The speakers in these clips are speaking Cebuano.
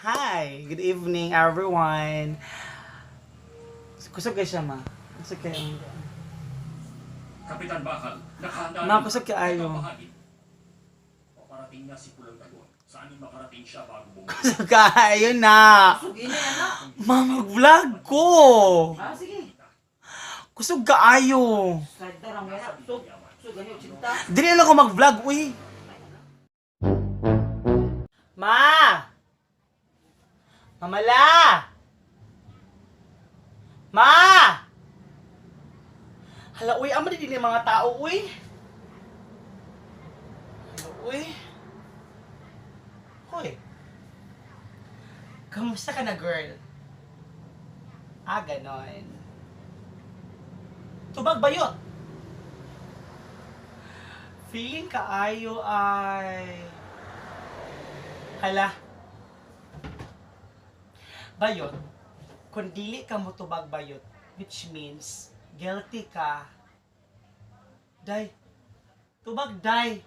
Hi! Good evening, everyone. Kusog kay siya, ma. Kusog kay Kapitan Bakal, nakahanda Ma, rin. Kusog kaayo. Ito ang bahagi. Paparating na si Pulang Dragon. Saan makarating siya bago bumalik? Kusog kaayo na. Kusog ini, anak. Ma, mag-vlog ko. Ah, sige. Kusog kaayo. Slide na lang yan. Kusog. Kusog, ganyan, cinta. Dili na lang ako mag-vlog, uy. Ma! Mamala! Ma! Hala, uy, amo din yung mga tao, uy. Hala, uy. Hoy. Kamusta ka na, girl? Ah, ganon. Tubag bayot! Feeling kaayo ay... Hala. Bayot, kung dili ka mo tubag bayot, which means guilty ka. Day. Tubag day.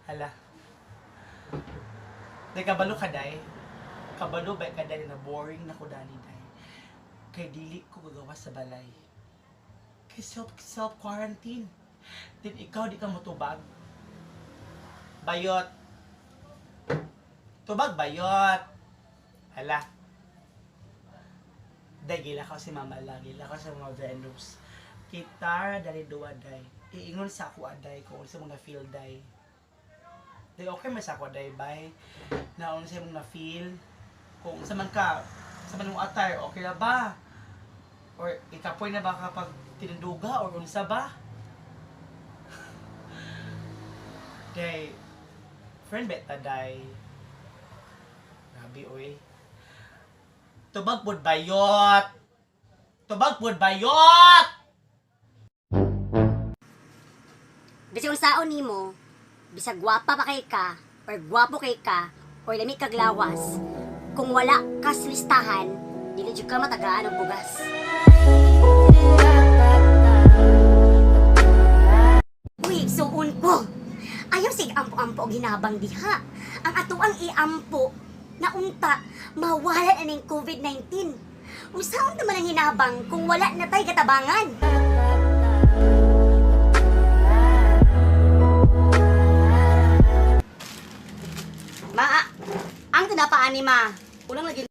Hala. Day, kabalo ka day. Kabalo ba ka day na boring na ko dani day. Kay dili ko gagawa sa balay. Kay self quarantine. Then ikaw di ka mutubag. Bayot. Tubag bayot. Hala. Day, gila ko si Mama la, gila ko sa mga Venus. Kitara dali duwa day. Iingon sa ako aday kung unsa mong na-feel day. Day, okay man sa ako aday, bay. Na unsa mong na-feel. Kung unsa man ka, sa man mong attire, okay na ba? Or ikapoy na ba kapag tinanduga or unsa ba? Day, friend beta day. Grabe, oy. Tubag pod bayot! Tubag pod bayot! Bisag unsaon nimo, bisag gwapa pa kay ka, or gwapo kay ka, or lami kag lawas, kung wala ka sa listahan, dili jud ka matagaan og bugas. Uy, suon ko. Ayaw sig ampo-ampo og hinabang diha. Ang atuang iampo na unta mawala na ning COVID-19. Unsaon naman ang hinabang kung wala na tay katabangan? Ma, ang tinapaan ni ma. Ulang lagi.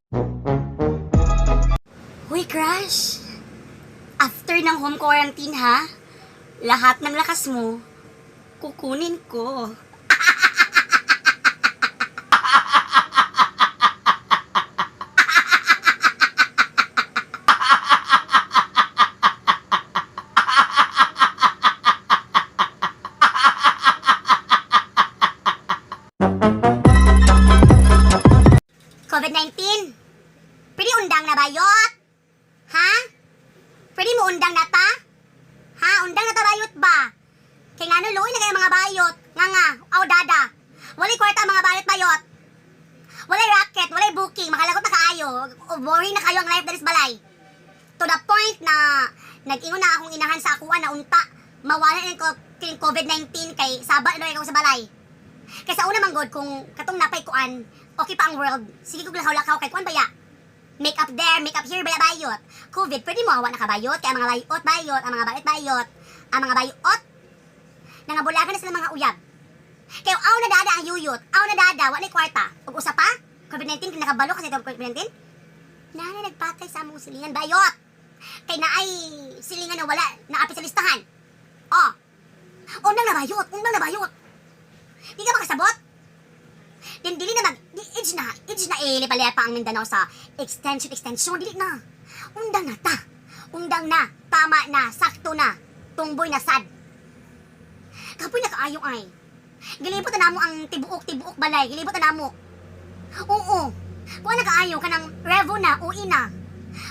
Huy, crush. After ng home quarantine, ha? Lahat ng lakas mo, kukunin ko. COVID-19, pwede undang na bayot? Ha? Pwede mo undang na ta? Ha? Undang na ta bayot ba? Kay ngano luoy na kayo mga bayot. Nga nga, aw dada. Walay kwarta ang mga bayot bayot. Walay racket, walay booking, makalagot na kaayo. O boring na kayo ang life dalis balay. To the point na nag-ingon na akong inahan sa akuan na unta mawala na yung COVID-19 kay saba na ako sa balay. Kay sa una man god kung katong napay kuan, okay pa ang world. Sige kog lakaw-lakaw kay kuan baya. Make up there, make up here baya bayot. COVID, pwede mo awa na kabayot kay ang mga bayot bayot, ang mga bayot bayot, ang mga bayot. Nangabulagan na sila mga uyab. Kay aw na dada ang yuyot, aw na dada wa ni kwarta. Ug usa pa, COVID-19 kay nakabalo kasi itong COVID-19. Nana nagpatay sa among silingan bayot. Kay naay silingan na wala naapit sa listahan. Oh. Undang na bayot, undang na bayot. Di ka makasabot? Then dili na mag di age na eh lepa ang Mindanao sa extension extension dili na. Undang na ta. Undang na, tama na, sakto na. Tungboy na sad. Kapoy na kaayo ay. Gilibot na namo ang tibuok-tibuok balay, gilibot na namo. Oo. Kuha na kaayo kanang revo na, ui na.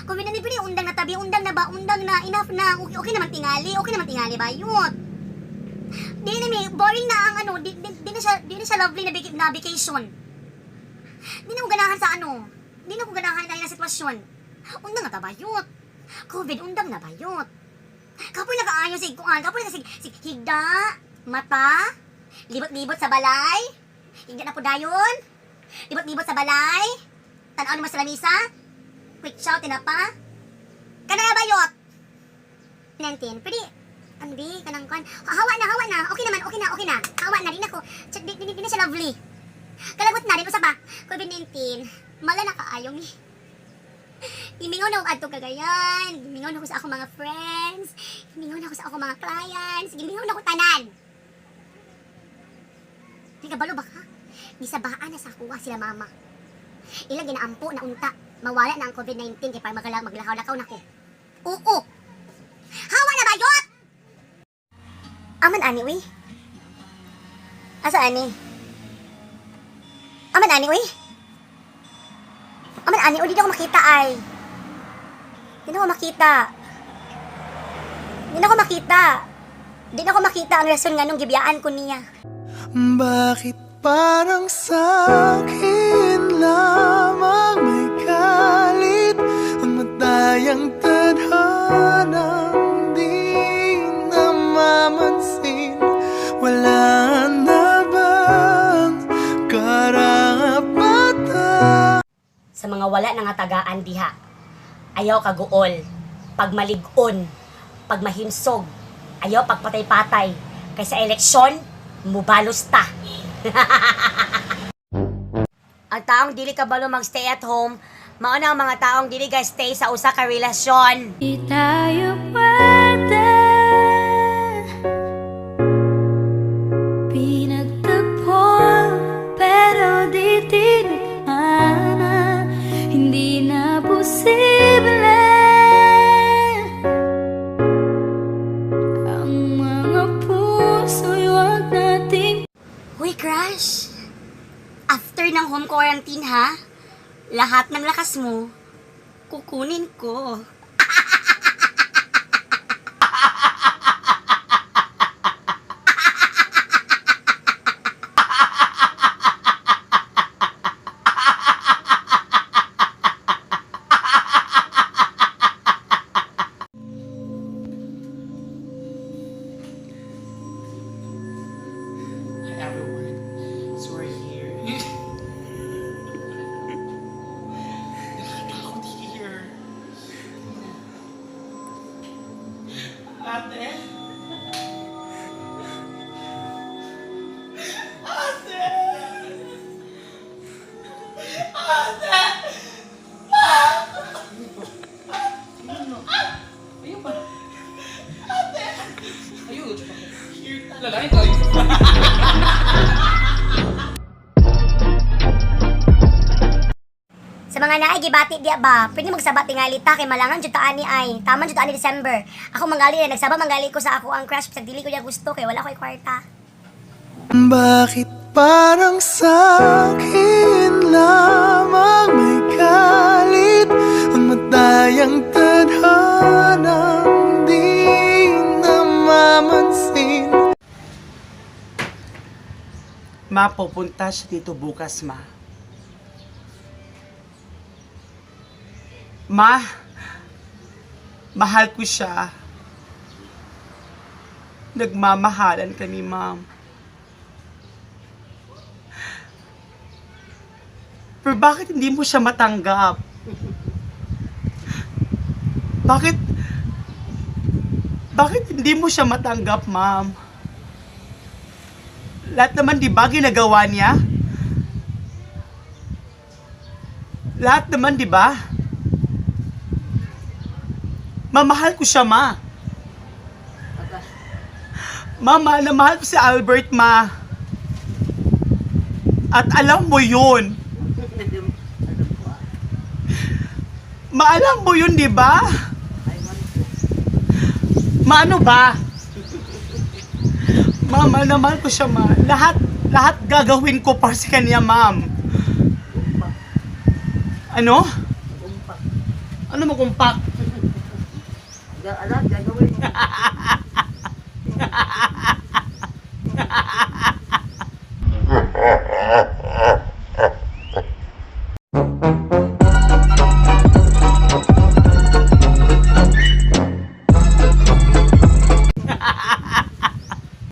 Kung ni pili undang na tabi, undang na ba, undang na, enough na, okay, okay naman tingali, okay naman tingali ba, yun. Di na may, boring na ang ano, di na siya lovely na, na vacation. Di na ko ganahan sa ano, di na ko ganahan na na sitwasyon. Undang na tabayot. COVID, undang na bayot. Kapoy na kaayo sig kuan, kapoy na sig, sig higda, mata, libot-libot sa balay, higda na po dayon. Libot-libot sa balay? Tanaw mo sa lamisa? Quick chow, tinapa? Kanaya bayot? 19. Pwede, ano bi, kanang kwan. Hawa na, hawa na. Okay naman, okay na, okay na. Hawa na rin ako. Check, di na siya lovely. Kalagot na rin, usa pa. COVID-19. Mala na kaayong ni. Imingaw na ako adto Cagayan. Gimingaw na ako sa akong mga friends. Gimingaw na ako sa akong mga clients. Gimingaw na ako tanan. Nagabalo ba ka? Gisabaan na sa kuha sila mama. Ilang ginaampo na unta. Mawala na ang COVID-19 kay para maglakaw-lakaw na ko. Oo. Hawa na bayot! Aman ani uy. Asa ani? Aman ani uy. Aman ani uy, di na ako makita ay. Di na ako makita. Di na ako makita. Di na ako makita ang rason nga nung gibiyaan ko niya. Bakit parang sa'kin lamang may galit? Ang matayang tadhanang di namamansin. Wala na bang karapatan? Sa mga wala na nga tagaan diha. Ayaw kaguol, pagmalig-on, pagmahimsog, ayaw pagpatay-patay. Kay sa eleksyon, mubalos ta. Ang taong dili kabalo mag-stay at home, mao na ang mga taong dili ga stay sa usa ka relasyon. Di tayo pwede. Pinagtagpo, pero di tinadhana. Hindi na posible. Ang mga puso'y huwag nating Huy, crush! After ng home quarantine, ha? Lahat ng lakas mo, kukunin ko. Hi everyone. So we're here. Nakakatakot here. Ate? Ate! Ate! Ayun pa. Ayun. Here talaga. Lalain tayo. Sa mga naay gibati diya ba, pwede magsaba tingali ta kay malangan jud ta ani ay. Taman jud ta ani December. Ako mangali na nagsaba mangali ko sa ako ang crush bisag dili ko niya gusto kay wala ko'y kwarta. Bakit parang sa'kin lamang may galit? Ang matayang tadhanang di namamansin. Ma, pupunta siya dito bukas, ma. Ma, mahal ko siya. Nagmamahalan kami, ma'am. Pero bakit hindi mo siya matanggap? Bakit, bakit hindi mo siya matanggap, ma'am? Lahat naman, di ba, ginagawa niya? Lahat naman, di ba? Mamahal ko siya, ma. Ma, mahal na mahal ko si Albert, ma. At alam mo yun. Maalam mo yun, di ba? Maano ba? Ma'am, mahal na mahal ko siya, ma. Lahat, lahat gagawin ko para sa kanya, ma'am. Ano? Ano magumpak? Alam, gagawin mo.